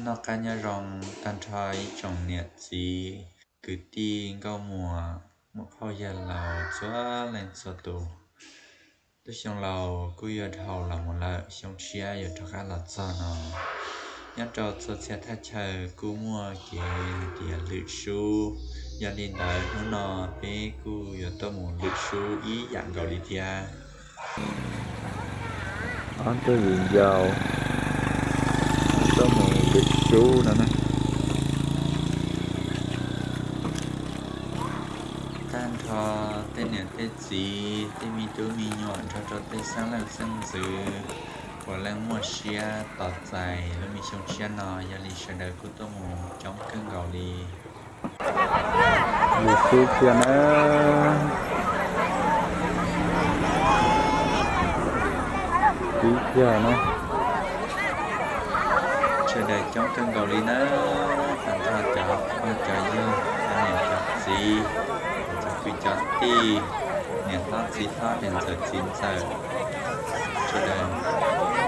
Noj qab nyob zoo tag nrho ib tsoom niam txiv kwv tij nkauj muam muam phauj yawg laus txhua leej txhua tus. Lub xyoo laus kuj yuav dhau los mus lawm, xyoo tshiab yuav rov qab los txog no. Nyob rau txhua txhia thaj chaw kuj muaj kev hais tias lwm sub, yog li ntawd hnub no peb kuj yuav tuaj mus lwm sub ib yam nkaus li thiab. Ob tug viv ncaus tuaj mus lwm sub no na. Tag nrho tej niam tej txiv, tej me tub me nyuam nrog rau tej xeeb leej xeeb ntxwv uas leej muaj siab tos txais lub me xyoo tshiab no, yog li sawv daws kuj tuaj mus coob kawg nkaus li. Lwm sub kiag na. Ib kiag na. Sawv daws coob kawg nkaus li na, tag nrho cov pog cov yawg, cov niam cov txiv, cov kwv cov tij, niam hlob txiv hlob, niam ntxawm txiv ntxawm, sawv daws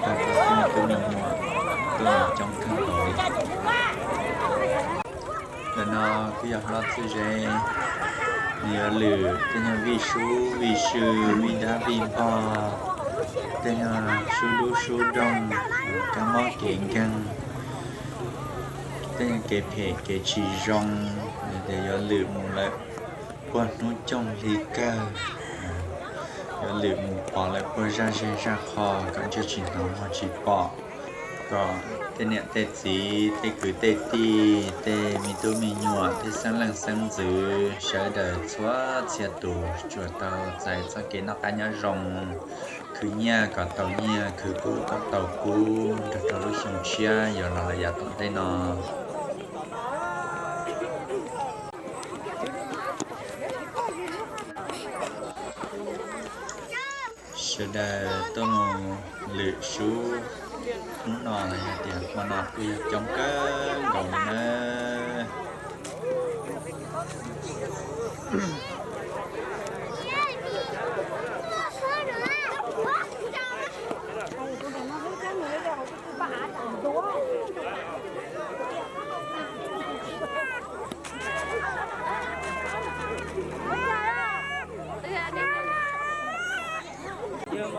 tag nrho tej me tub me nyuam tuaj mus coob kawg nkaus li. Ntawm no kuj yog hlob txwj ze, nws yuav lwm tej nyuag vij sub vij sw, vij dab vij npog, tej nyuag sub dub sub doog, kab mob kev nkeeg, tej nyuag kev phem kev tsis zoo, nws tias yuav lwm mus lawm puag hnub coog hli kawg, yuav lwm mus pov lawm puag zaj zej zaj qho kom ntsia tsis hnov mog tsis pom, kom tej niam tej txiv, tej kwv tej tij, tej me tub me nyuam, tej xeeb leej xeeb ntxwv sawv daws txhua txhia tus tsuas tau txais txoj kev noj qab nyob zoo, khwv nyiaj kom tau nyiaj, khwv kub kom tau kub nrog rau lub xyoo tshiab yuav los yav tom ntej no. Sawv daws tuaj mus lwm sub hnub no los yog tias hmo no kuj yog coob kawg nkaus li na.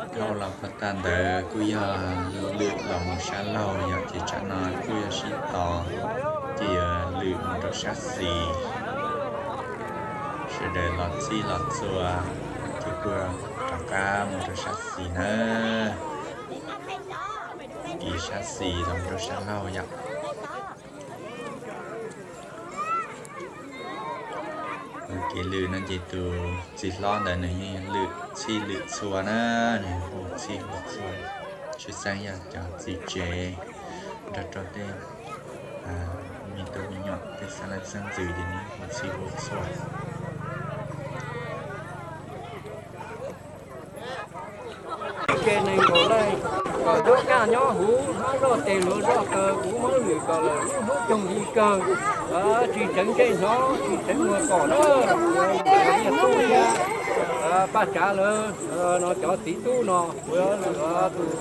Dhau los puag ta ntawd kuj yog lwm los mus sab laug yom, ces tsam no kuj yog sib tos ces yuav lwm mus rau sab xis. Sawv daws los txhij los txhua ces kuj rov qab mus rau sab xis na. Kis sab xis los rau sab laug yom. Kev lwm no ces tus txiv hlob ntawd nws yeej lwm txhij lwm txhua na, nws hu txhij hu txhua. Tshwj xeeb yog cov txiv tsev nrog rau tej me tub me nyuam, tej xeeb leej xeeb ntxwv ces nws hu txhij hu txhua. Ces nees nkaum leej kom nyob kaj nyob huv, hmab zoj tes hluav zoj taw, kuv hmoob lwm kom lawm lub hnub coog hli kawg, tsis tseev ntsej hnov, tsis tseev muag pom na. Paj Tsav lawv no cov txiv tub no, kuv lwm tus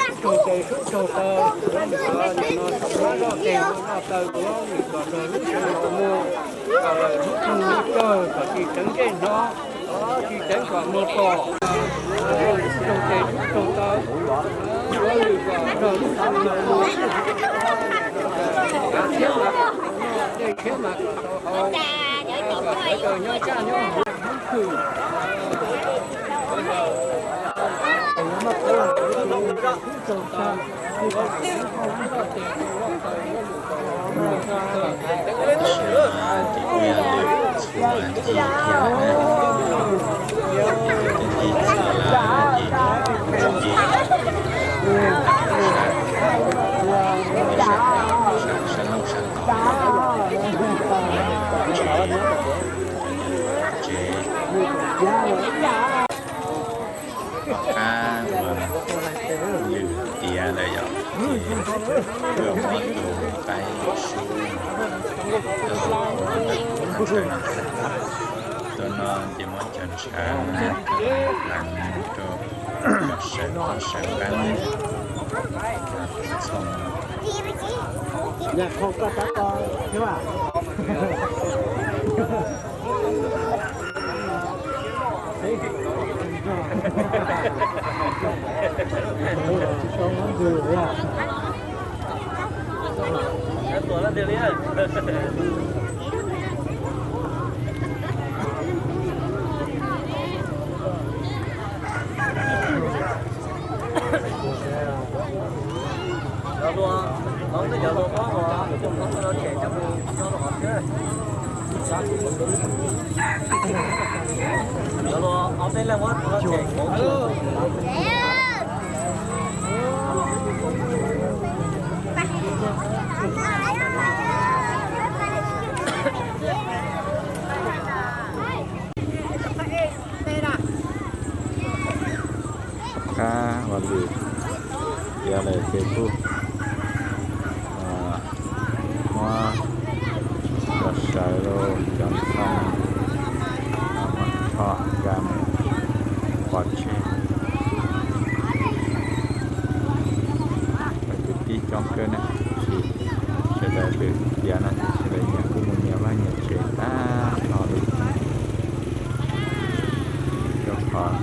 sub raug tes sub raug taw, kuv lwm no hmab zoj tes hluav zoj taw, kuv lwm kom nrog lub sij hawm mus, kom lawm lub coog hli kawg kom tsis tseev ntsej hnov, tsis tseev kom muag pom, sub raug tes sub raug taw, kuv lwm kom nrog lub sij hawm mus, kav tshiab mas, dej tshiab mas kom tau haus, kom sawv daws nyob kaj nyob huv, hnub twg Tom qab uas lwm tiav lawm yom, ces kuj muab tus qaib sub no, tus no ces muab cov ntshav pleev rau kom sawv, kom sawv qab txhoov. Nhà không có cá to thiếu à? Cá to lắm điều đi. Qab ua lwm tiav lawm ces kuj muab cov sawv los cov ntxhoo ho nkag mus pov tseg. Lawv kwv tij coob kawg na, ces sawv daws lwm tiav no ces sawv daws nyias kuj mus nyias vaj nyias tsev tag nrho li. Rau qhov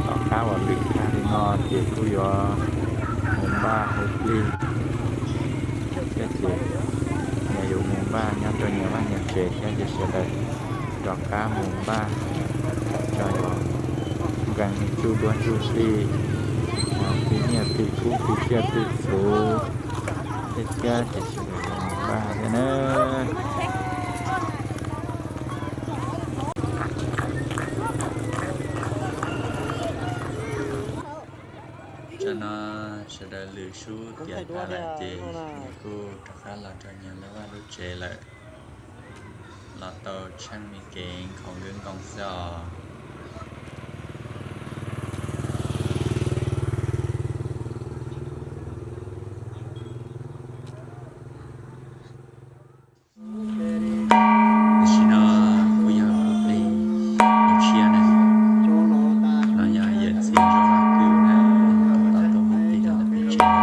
tom qab uas lwm tag li no ces kuj yuav mus npaj hu plig thiab ces nyias yuav mus npaj nyob rau nyias vaj nyias tsev thiab ces sawv daws rov qab mus npaj tso yuav nkees ntsuj duab ntsuj plig, plig nyiaj plig kub plig tsiaj plig txhuv thiab thiab ces sawv daws yuav mus npaj thiab na. Tam no sawv daws lwm sub tiav tag lawm ces kuj rov qab los rau nyias lub vaj lub tsev lawm. Los tau tsheej me kev nkhaus nkawj nkoos xwb os. Tam sim no kuj yog hu plig nws tshiab na, no yog yawm txiv Ntsuab Vaj Kws na, tos tuaj hu plig rau lawv peb tsev.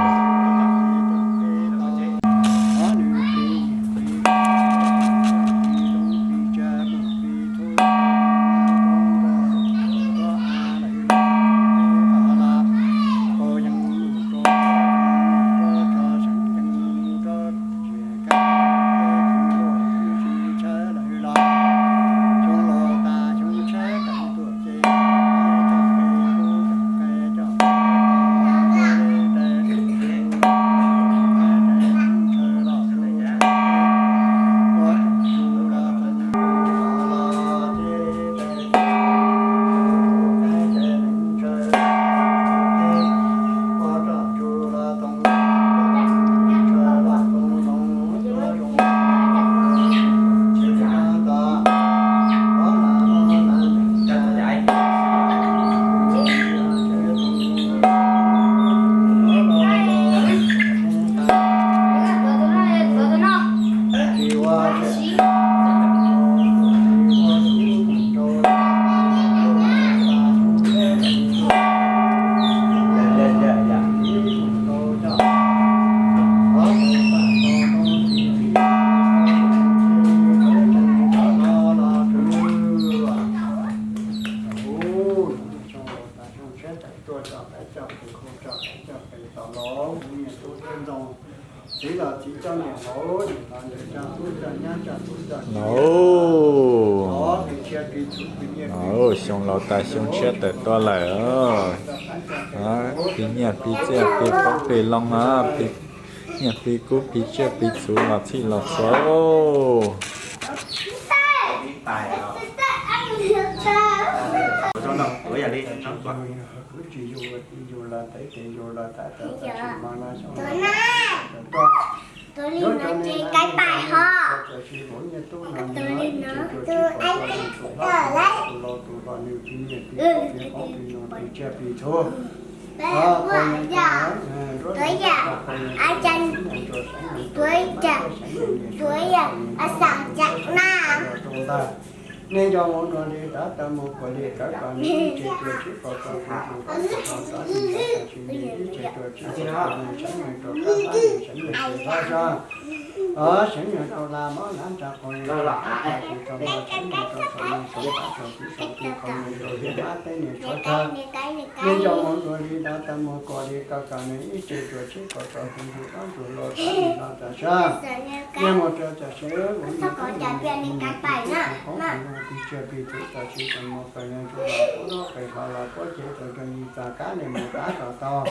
Xyoo laus tas xyoo tshiab tawm tuaj lawm. Plig nyiaj plig txiaj plig qoob plig loo, plig nyiaj plig kub plig tsiaj plig txhuv los txhij los txhua. Tus li no ces cái bài ho. Tus li no, tus ai, tus lo, tus lo nws plig nyiaj plig kub plig qoob plig loo plig tsiaj plig txhuv. Tus yam, tus yam, tus yam, a xav cam na. Nej nco mus nua li tav taw mus kuas li kawv kom nws ib tse tuag tsib qho kom nws tus qab tus qho rov nws ib tse tuag tsib qho kom nws tseeb nws rau qab nws tseeb nws tsev qab zog. Seev nyoog rau laj mob hnab ntsa qhov nyoog rau qhov tsis tau mos, seev nyoog rau saum nyoog saum qab saum tib saum tib qhov nyoog rau tiaj mab teb niam tshuav thawj. Nej nco mus dua li dov, tau mus kom li kaw kom nws ib tse ruam tsib kaum rau tus ntsuj dob ntsuj loj txav li no tam sab. Nej mus rau tam sim ub, tus ntsuj dob ntsuj loj tig tsiaj pig thuv tam sim tau mus kaw nyob ntsuj los puab dob qe hlo los puab cev tau rau yim txoj kab nej mus qab kom tau.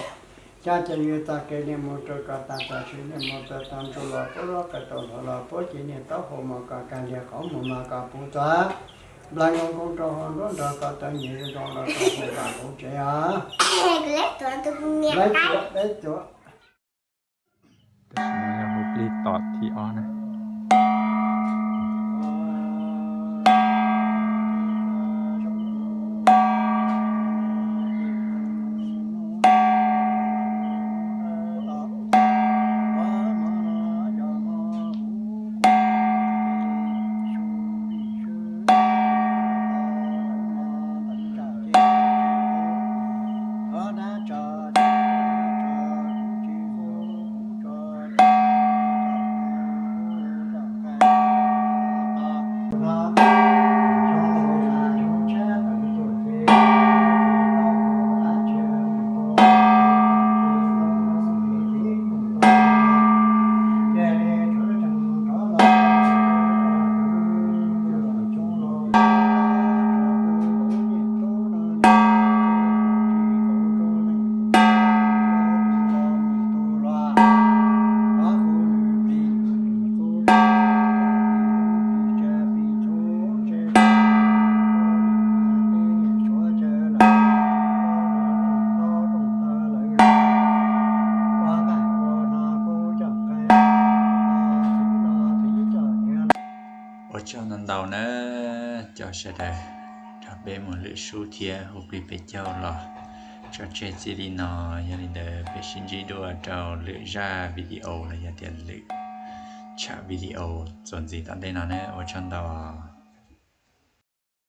Coj cov yim txoj kev nej mus rau kom tas tam sim nej mus rau tau ntsuj los puab dob qe tau hlo los puab cev nej taub hau mus kom kag liag qhov muag mas kom puv txog. Nplaig nkoos nkoos rau hauv nruab nrog kom tawv nyem zoo zoo los rau hauv vam hauv tsev os. Leb tuav, leb tuav. Tam sim no yog hauv plig tom thib ob na. Ua tsaug ntau ntau na cov sawv daws, nrog peb mus lwm sub thiab hu plig peb caug los tso tseg txij li no. Yog li ntawd peb sib ntsib dua rau lwm zaj video los yog tias lwm tsham video txuas ntxiv tom ntej no na. Ua tsaug ntau.